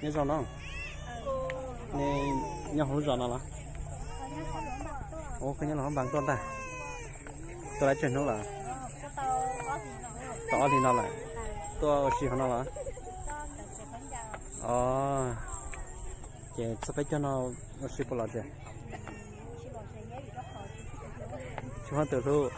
Nyob zoo no, nej nyob hauv lub zos no los? Ua koj nyob los npam tuaj ntag. Tuaj lab tsawg hnub lawm? Tau ob hlis no lawm. Tuaj ua si hauv no los? Os, ces txog peb caug no ua si puas lom zem? Tsis muaj tus hlub.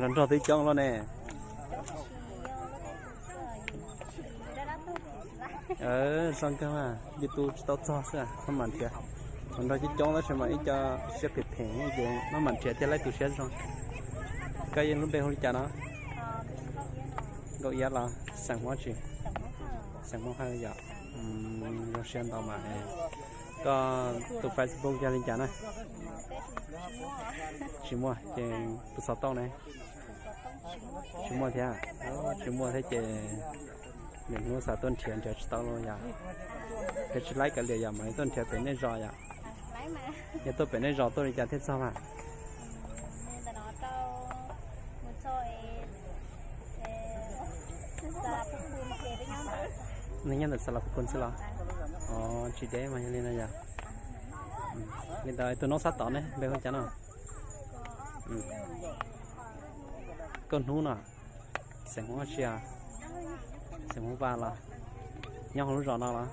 Los nrog twb coob lawm ne. Zoo kawg mas, yus tus tsis tau txog xwb, maj mam nrhiav. Los nrog coob coob tab sis mas ib co siab phem phem ces maj mam nrhiav thiaj laib tus siab zoo. Koj lub npe hu li cas no? Nkauj Iab los xeem Hmoob tsi? Xeem Hmoob Hawj yom. Zoo siab ntau mas. Koj tus Facebook yog li cas na? Tsis muaj ces tus xov tooj ne? Tsis muaj thiab. Tsis muaj thiab ces lwm hnub xav tuaj nrhiav nrhiav tsis tau los yom. Nrhiav tsis laib kav liam yom, mam li tuaj nrhiav pem nej zos yom. Yog tuaj pem nej zos tuaj li cas thiaj txog mas? Nws nyob ntawm Xas Las Phu Kun xwb los? Os, tsis deb mas yog li no yog. Li ntawd tus noob sab tod ne npe hu cas no? Koj hnub no, xeem Hmoob Sia, xeem Hmoob Vaj los? Nyob hauv lub zos no los?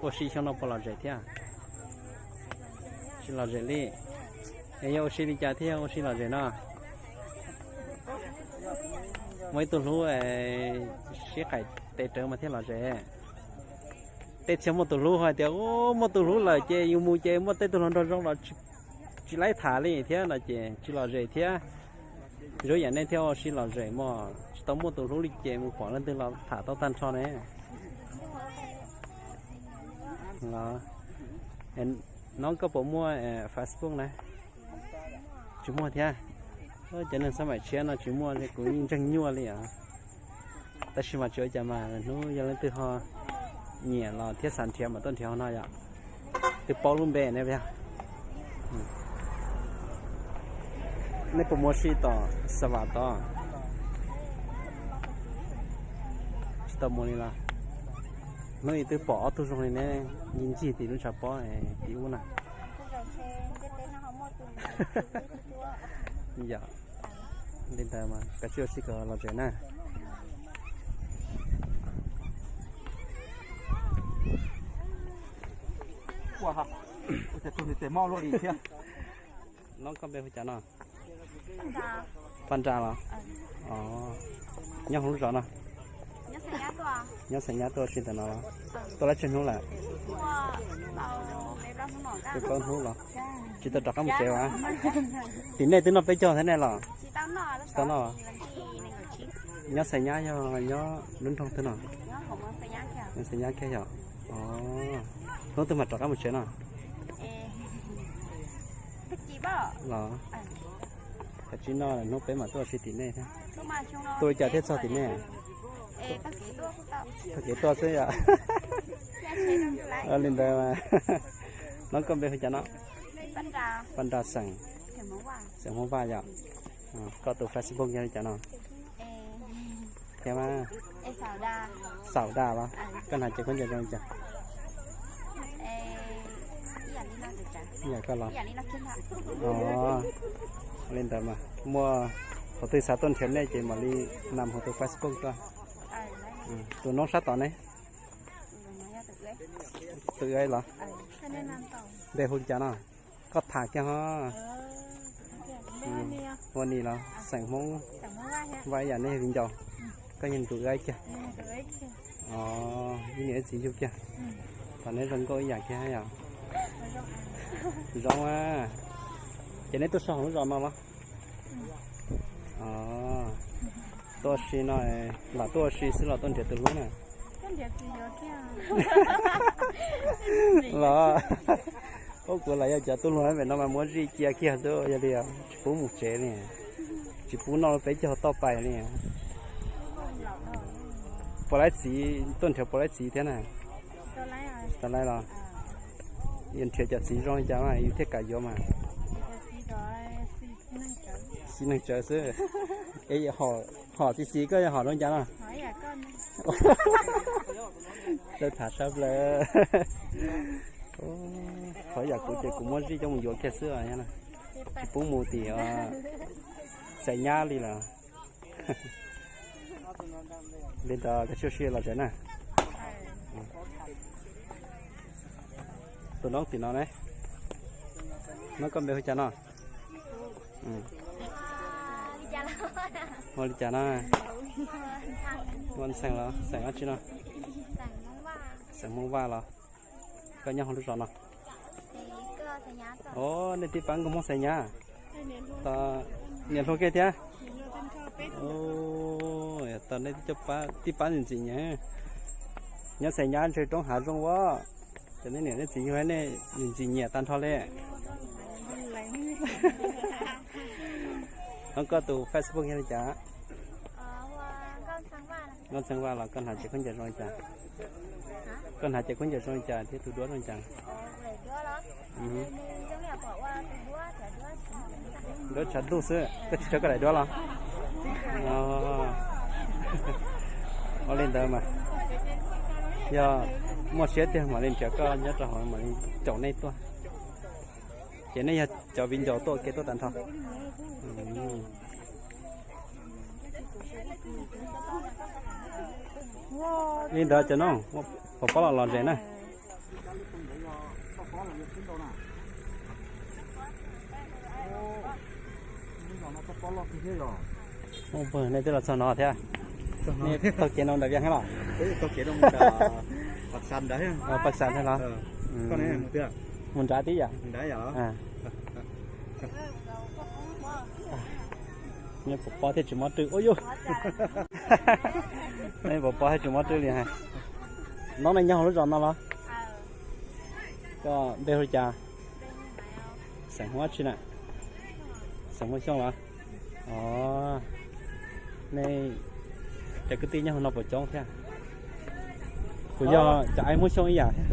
Ua si xyoo no puas lom zem thiab? Tsis lom zem li. Es yog ua si li cas thiaj yog ua si lom zem no? Muaj ib tug hlub, sib qais tes rawv mas thiaj lom zem. Tej txhia muaj tus hlub hais tias, muaj tus hlub lawm ces yus mus ces muaj tej tug hluas nraug zoo los tsis laib tham li thiab no ces tsis lom zem thiab. Zoo yam nej thiaj ua si lom zem mog, tsis tau muaj tus hlub li ces mus pom leej twg los tham tau tag nrho ne. Los, no koj puas muaj Facebook na? Tsis muaj thiab. Cov neeg xab maim tshiab no tsis muaj li, kuv yeej ntseeg nyuaj li os. Tab sis mas tsis ua cas mas, hnub yog leej twg ho nyiam los thiab xav nrhiav mas tuaj nrhiav hauv no yom. Twb paub lub npe ne. Nej puas mus ua si tom Xas Vas tod? Tsis tau mus li los? Hnub ib twb pom ob tug zoo li ne, ncig ncig tim lub tshav pob tim ub na. Yog li ntawd mas kav tsij ua si kom lom zem na. Ua cas tug nws tes moj luaj li thiab. Noob koj npe hu cas no? Paj Nra los? Nyob hauv lub zos no? Nyob Xeem Nyab tuaj ua si ntawm no los? Tuaj lab tsawg hnub lawm? Plaub hnub los? Tsis tau rov qab mus tsev as? Tim nej twb noj peb caug thiab nej los? Tsis tau noj. Nyob Xeem Nyab yog nyob lub nroog twg no? Xeem Nyab kiag yom. Hnub twg mam rov qab mus tsev no? Los, kav tsij noj, hnub peb mam tuaj ua si tim nej thiab. Tuaj li cas thiaj txog tim nej? Taug kev tuaj xwb yom. Li ntawd mas. Noob koj npe hu cas no? Paj Nra xeem, xeem Hmoob Vaj yom. Koj tus Facebook yog li cas no? Thiab mas. Xaum Da los? Koj hnav ces khaub ncaws zoo li cas? Yam koj los? Li ntawd mas muaj thaum twg xav tuaj nrhiav nej ces mam li nam hauv tus Facebook tuaj. Tus noob sab tod ne? Tus los? Npe hu li cas no? Koj tham kiag ho. Ua Nis los? Xeem Hmoob Vaj ib yam, nej yog viv ncaus. Koj yog tus ib kiag. Ib niam ib txiv yug kiag. Thaum neb zoo nkauj ib yam kiag yom. Zoo a. Ces neb tuaj so hauv lub zos no los? Tuaj ua si no, lam tuaj ua si xwb los tuaj nrhiav tus hlub na? Los, ua kuv lam yog cov tuaj luag pem no mas muab zij cia kiag xwb, yog li tsis pub mus tsev li. Tsis pub noj peb caug toj pais li. Puas laib txiv, tuaj nrhiav puas laib txiv thiab na? Tau laib los? Yus nrhiav cov txiv zoo li cas mas yus thiaj kam yuav mas. Xis neeg tsawv xwb. Hom xis xis koj yog hom zoo li cas no? Dawb tham sab plaws. Qhov yam kuv ces kuv muab zij coj mus yuav kiag xwb os, tsis pub mus tim Xais Nyab li lawm. Li ntawd koj tsuj si los tsev na. Tus noob tim no ne, noob koj npe hu cas no? Hu li cas no? Ua Ntxhee los xeem dab tsi no? Xeem Hmoob Vaj los? Koj nyob hauv lub zos no? Os, nej tib pab nkauj Hmoob Xais Nyab. Niam hluas kiag thiab. Tau nej tib pab ntxim nyiam. Nyob Xais Nyab ntshe roob hav zoo as. Cov nej niam nej txiv yug nej ntxim nyiam tag nrho li. Hov koj tus Facebook yog li cas? Nkauj Ntxhee Vaj los koj hnav cev khaub ncaws zoo li cas? Koj hnav cev khaub ncaws zoo li cas thiab tus duab zoo li cas? Duab tshav ntuj xwb, koj tsis tso koj daim duab los? Ua li ntawd mas yog muaj siab tiag mam li nrhiav koj nyob rau hauv mam li caum nej tuaj. Ces nej yog cov viv ncaus tuaj ua ke tuaj tag nrho. Li ntawd cov no, pov pob los los ze na. Nej twb los txog no thiab. Nej taug kev no ntawm Vias Heeb los? Pab Xas thiab los? Mus nrad tib yam. Nej pov pob thiaj tsis mob rwj ua yus. Nej pov pob thiaj tsis mob rwj li hais. Noob, nej nyob hauv lub zos no los? Koj npe hu li cas? Xeem Hmoob dab tsi na? Xeem Hmoob Xyooj los? Os, nej cov kwv tij nyob hauv no puas coob thiab? Kuv yog cov aib Hmoob Xyooj ib yam thiab.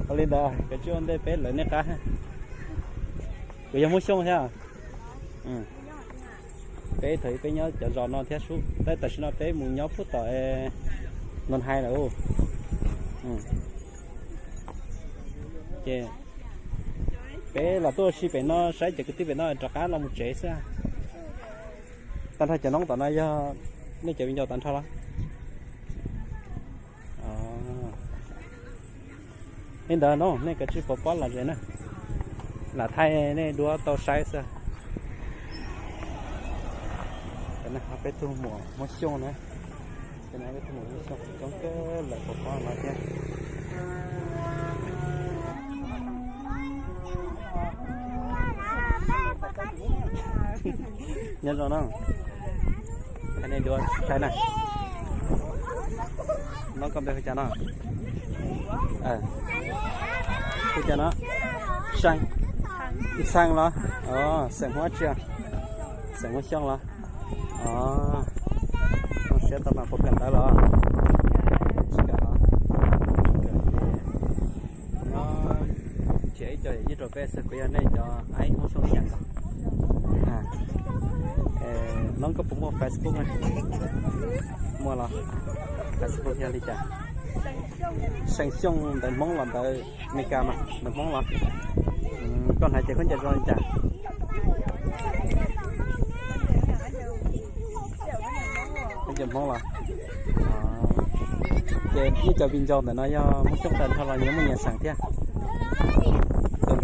Ua li ntawd koj tsis ua ntej peb lawv nej qab. Kuv yog Hmoob Xyooj thiab. Peb thaum ub peb nyob cov zos no thiab sub, tab tam sim no peb mus nyob puag tom Noo Hais lawm. Ces peb los tuaj ua si pem no saib cov kwv tij pem no rov qab los mus tsev xwb. Tag nrho cov noob tom no yog nej cov viv ncaus tag nrho los? Li ntawd no nej kav tsij pov pob los ze na, lam thaij nej duab tau saib xwb. Peb tug muam Hmoob Xyooj na, peb tug muam Hmoob Xyooj coob kawg lawm pov pob no thiab. Nyob zoo no, nej duab saib na. Noob, koj npe hu cas no? Hu cas no? Ntxhee los? Xeem Hmoob dab tsi? Xeem Hmoob Xyooj los? Zoo siab tau mas puas kawm ntawv los? Tsis kawm los? Nyob nrhiav ib co nyob rau peb xwb, kuv yog nej cov aib Hmoob Xyooj ib yam nkaus. Noob, koj puas muaj Facebook? Muaj los? Facebook yog li cas? Xeem Xyooj ntawv Hmoob los ntawv Meskas mas ntawv Hmoob los? Koj hnav ces khaub ncaws zoo li cas? Khaub ncaws Hmoob los? Ces nej cov viv ncaus ntawm no yog Hmoob Xyooj tag nrho los nyias muaj nyias xeem thiab?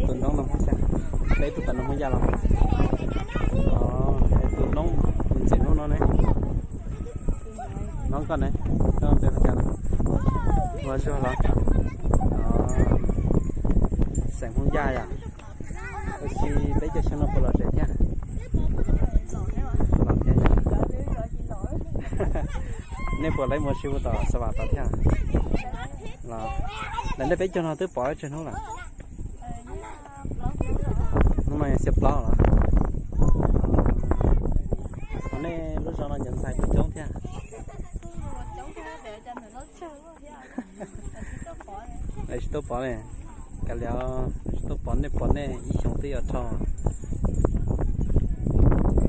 Tus noob no Hmoob Xyooj, peb tug tom no Hmoob Yaj los? Tus noob ntxim hlub no ne? Noob, koj ne? Koj npe hu cas? Ua Zuag los? Xeem Hmoob Yaj yom? Ua si peb caug xyoo no puas lom zem thiab? Los thiab yom? Nej puas laib mus ua si puag tom Xa Vam tod thiab? Los, ntawm nej peb caug no twb pom ib tsawg hnub lawm? Hnub no yog xiab plaub los? Ho nej lub zos no cov ntxhais puas coob thiab? Tsis tau pom li. Kav liam, tsis tau pom nej, pom nej ib xyoos twb yuav dhau.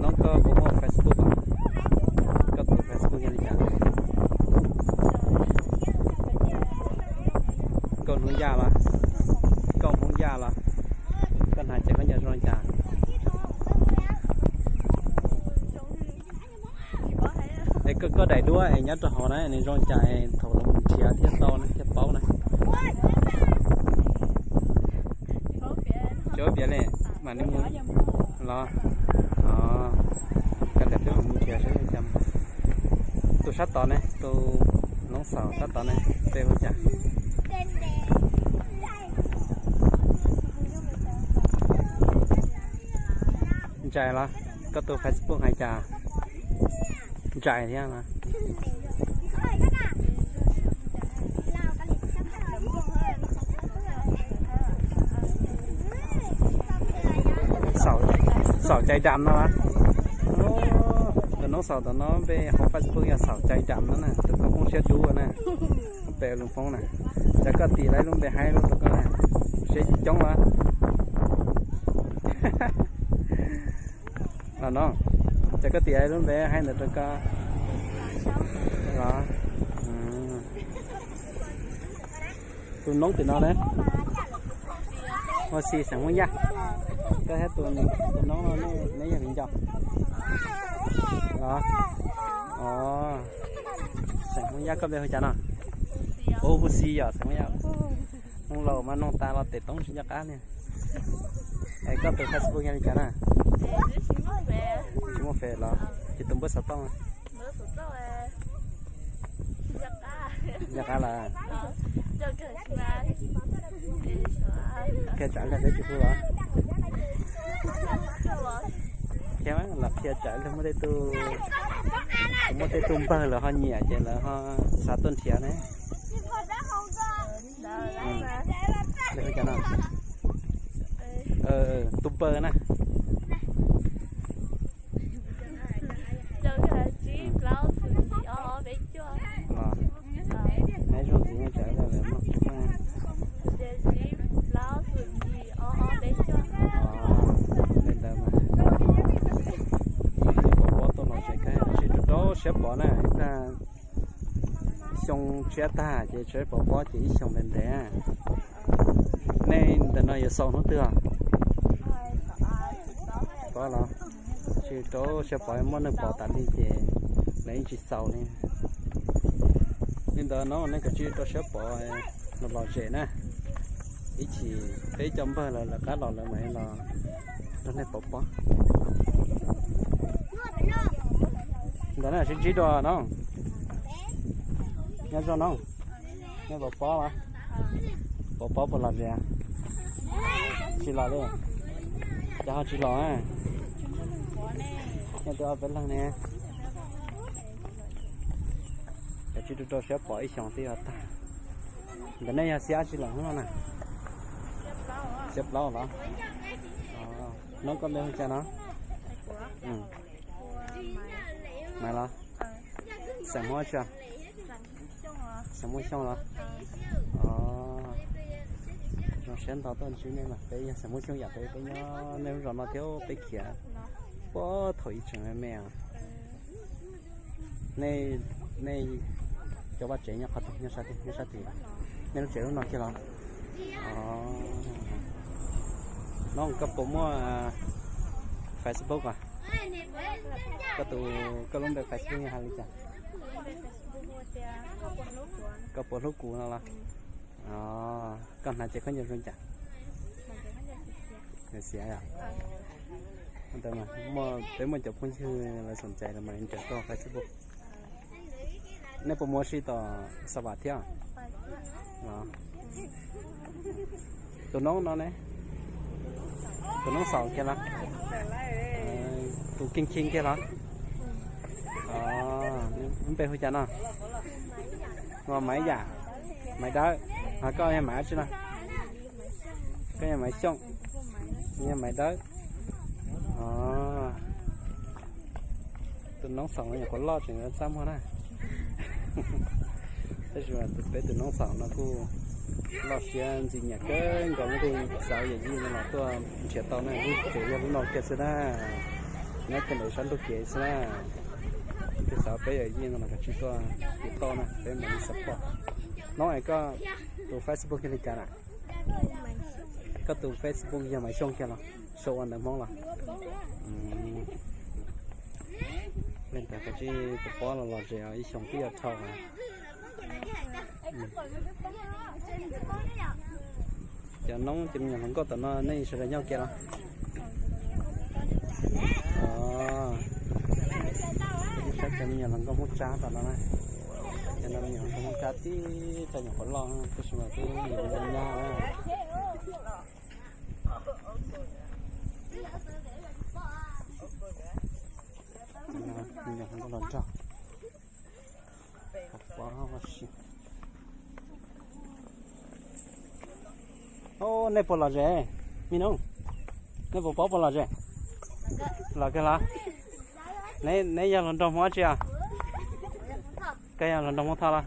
Noob, koj puas muaj Facebook? Koj tus Facebook Hmoob Yaj los? Koj Hmoob Yaj los? Koj hnav ces koj nco zoo li cas? Es koj, koj daim duab es nyob rau hauv na nws zoo li cas es thaum lawv mus nrhiav thiaj tau na thiaj paub na. Tsis paub piav li, mam li mus los. Koj daim duab mus nrhiav saib zoo li cas. Tus sab tod ne, tus noob xaum sab tod ne, npe hu cas? Ntsais los? Koj tus Facebook hais cas? Ntsais thiab los? Xaum Cais Dam no los? Tus noob xaum tom no npe hauv Facebook yog Xaum Cais Dam no na, tus koj poob siab dub na. Pem lus Hmoob na, cas koj tim lawv lub npe haib lub rau koj na, siab coob los? Los no, cas koj tim lub npe haib ntawd rau koj los? Tus noob tim no ne, ua si xeem Hmoob Yaj. Koj thiab tus noob no neb yog viv ncaus los? Xeem Hmoob Yaj, koj npe hu cas no? Ua hu si yom, xeem Hmoob Yaj. Hmoob laus mas noog tas los tes toob tsis nco qab li. Es koj tus Facebook yog li cas na? Tsis muaj Face los? Ces tus npawb xov tooj? Nco qab lawm. Qhia tsam ib pliag peb tsis pub los? Qhia los qhia tsam ib pliag muaj tej tug, muaj tej tug npawg lawv ho nyiam ces lawv ho xav tuaj nrhiav ne. Tus npawg na. Nyob zoo ntxiv, tsam ib pliag lawv mloog tsis meej. Li ntawd mas, nej pov pob tuaj los tsev, koj tsis rau rau siab pov na, ib tag xyoo tshiab tag ces tseem pov pob ces ib xyoos ntev ntev. Nej ntawm no yuav xaus hnub twg os? Pov los? Tsis rau siab pov, muaj neeg pov tas li ces lawv yeej tsis xaus li. Li ntawd no nej kav tsij rau siab pov los lom zem na. Ib chim peb cov npawg lawv lawv qab los lawv mam los nrog nej pov pob. Ntawd na, sib ntsib dua no. Nyob zoo no. Nej pov pob los? Pov pob puas lom zem? Tsis lom li. Ces ho tsis lom na. Nej twb ob peb leeg ne. Kav tsij rau rau siab pov ib xyoos twb yuav tag. Ntawm nej yog xiab dab tsi lawm hnub no na? Xiab plaub los? Noob koj npe hu cas no? Maiv los? Xeem Hmoob tsi? Xeem Hmoob Xyooj los? Zoo siab ntau tuaj ntsib nej mas, peb yog xeem Hmoob Xyooj yam peb, peb nyob nej lub zos no thiab peb khiav puag thaum ib tseem me me. Nej, nej cov vaj tsev nyob qhov twg, nyob sab twg, nyob sab twg? Nej lub tsev lub no kiag los? Noob, koj puas muaj Facebook os? Koj tus, koj lub npe Facebook yog hais li cas? Koj puas hlub kuv no los? Koj hnav ces koj nco zoo cas? Xiav yom. Ntawd mas muaj, peb muaj cov phooj ywg lawv xoom cai lawm mas nrhiav koj Facebook. Nej puas mus ua si tom Xa Vam thiab? Tus noob no ne? Tus noob xaum kiag los? Tus khib khib kiag los? Npe hu cas no? Maiv Yam, Maiv Dawb. Ho koj yog Maiv dab tsi no? Koj yog Maiv Xyooj, yog Maiv Dawb. Tus noob xaum no nyuam qhuav loj tseem txaj muag na. Tab sis mas peb tus noob xaum no kuj loj siab ntxim nyiam kawg nkaus, kuj xav yawm yij no los tuaj nrhiav tau na, kuj tseem yog lub no kiag xwb na. Nyob kiag ntawm sab ntug kev xwb na. Kuj xav peb yawm yij no los kav tsij tuaj tiv toj na, peb mam li support. Noob es koj tus Facebook yog li cas na? Koj tus Facebook yog Maiv Xyooj kiag los? Sau ua ntawv Hmoob los? Li ntawd koj tsis pom pob los los zem ib xyoos twb yuav dhau. Cov noob cov me nyuam hluas nkauj tom no nej sawv daws nyob ua ke los? Saib cov me nyuam hluas nkauj Hmoob Tsab tom no na. Cov no me nyuam hluas nkauj Hmoob Tsab tib txoj nyuam qhuav loj tab sis mas twb nyuam nyab na. Me nyuam hluas nkauj hluas nraug. Nej puas lom zem? Me noob, nej puas pob puas lom zem? Lom kawg los? Neb yog hluas nraug Hmoob dab tsi os? Koj yog hluas nraug Hmoob Thoj los?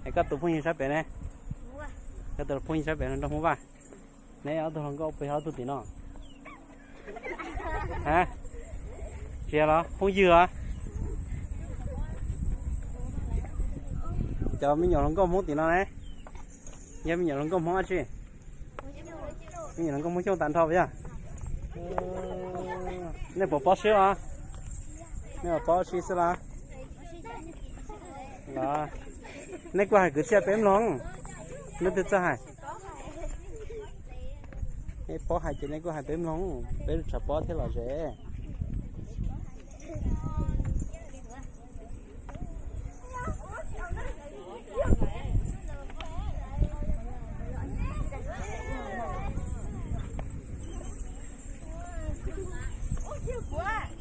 Es koj tus phooj ywg sab pem ne? Koj tus phooj ywg sab pem hluas nraug Hmoob Vaj. Neb ob tug hluas nkauj puas yog ob tug tim no? Tsis yog los? Phooj ywg los? Cov me nyuam hluas nkauj Hmoob tim no ne, yog me nyuam hluas nkauj Hmoob dab tsi? Me nyuam hluas nkauj Hmoob Xyooj tag nrho puas yog? Nej puas pob sib los? Nej puas pob sib xwb los? Los, nej kuj hais kwv txhiaj peb mloog. Leej twg txawj hais? Nej paub hais ces nej kuj hais peb mloog, peb tshav pob thiab lom zem.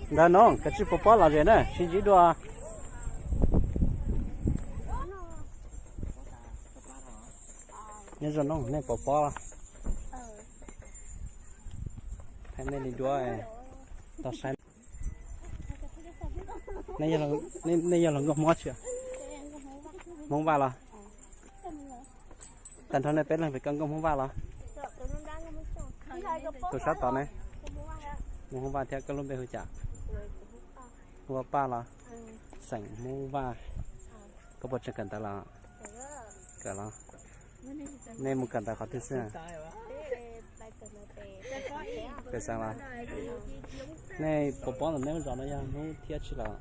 Ntawd no kav tsij puas pob lom zem na, sib ntsib dua. Nyob zoo no nej puas pob? Thaij nej li duab tau saib. Nej yog hluas nkauj Hmoob dab tsi? Hmoob Vaj los? Tag nrho nej peb leeg pem koj nkauj Hmoob Vaj los? Tus sab tod ne? Hmoob Vaj thiab, koj lub npe hu cas? Hu ua Paj los? Xeem Hmoob Vaj. Koj puas tseem kawm ntawv los? Kawm los? Nej mus kawm ntawv qhov twg xwb? Kawm xeem los? Nej puas paub ntawm nej lub zos no yog hnub thib dab tsi los?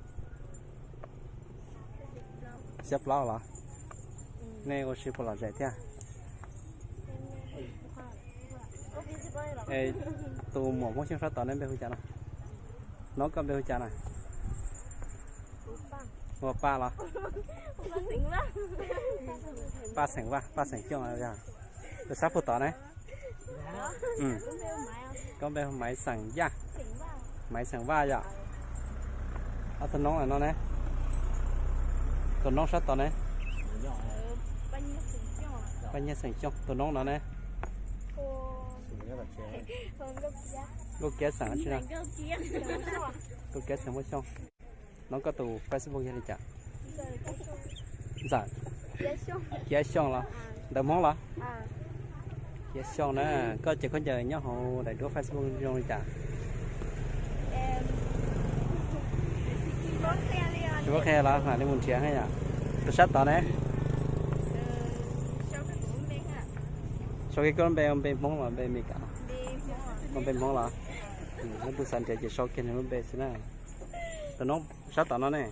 Xiab plaub los? Nej ua si puas lom zem thiab? Es tus muam Hmoob Xyooj sab tod nej npe hu cas no? Noob, koj npe hu cas na? Hu ua Paj los? Paj Xeem Vaj, Paj Xeem Xyooj. Tus sab puag tod ne? Koj npe hu Maiv Xeem Yaj, Maiv Xeem Vaj yom. Ob tug noob no ne? Tus noob sab tod ne? Paj Nyiaj Xeem Xyooj. Tus noob no ne? Nkauj Kiab Xeem tsi no? Nkauj Kiab Xeem Muaj Xyooj. Noob, koj tus Facebook yog li cas? Ntxawm Kiab Xyooj los? Ntawv Hmoob los? Kiab Xyooj na. Koj ces khaub ncaws nyob hauv daim duab Facebook zoo li cas? Tsis paub qhia los mam li mus nrhiav yom. Tus sab tod ne? Sau kiag koj lub npe, npe Hmoob los npe Meskas? Ua npe Hmoob los? Leej twg xav nrhiav ces sau kiag nws lub npe xwb na. Tus noob sab tom no ne?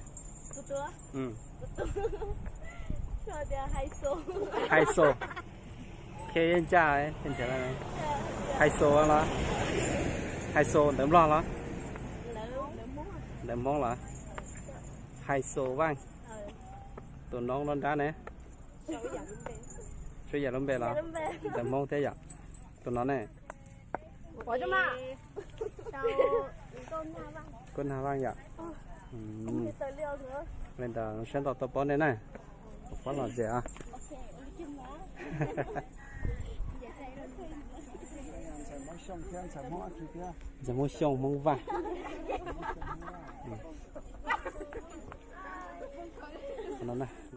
Hais Xus. Qhia ncaj, nrhiav Hais Xus los? Hais Xus ntawv Nplog los? Ntawv Hmoob los? Hais Xus Vaj. Tus noob nrab nrab ne? Tsuas yam lub npe los? Ntawv Hmoob thiab yom. Tus no ne? Kuj Nag Vaj yom. Li ntawd sawv daws tau paub nej na. Puas pob lom zem os? Ntxawm Hmoob Xyooj, Hmoob Vaj.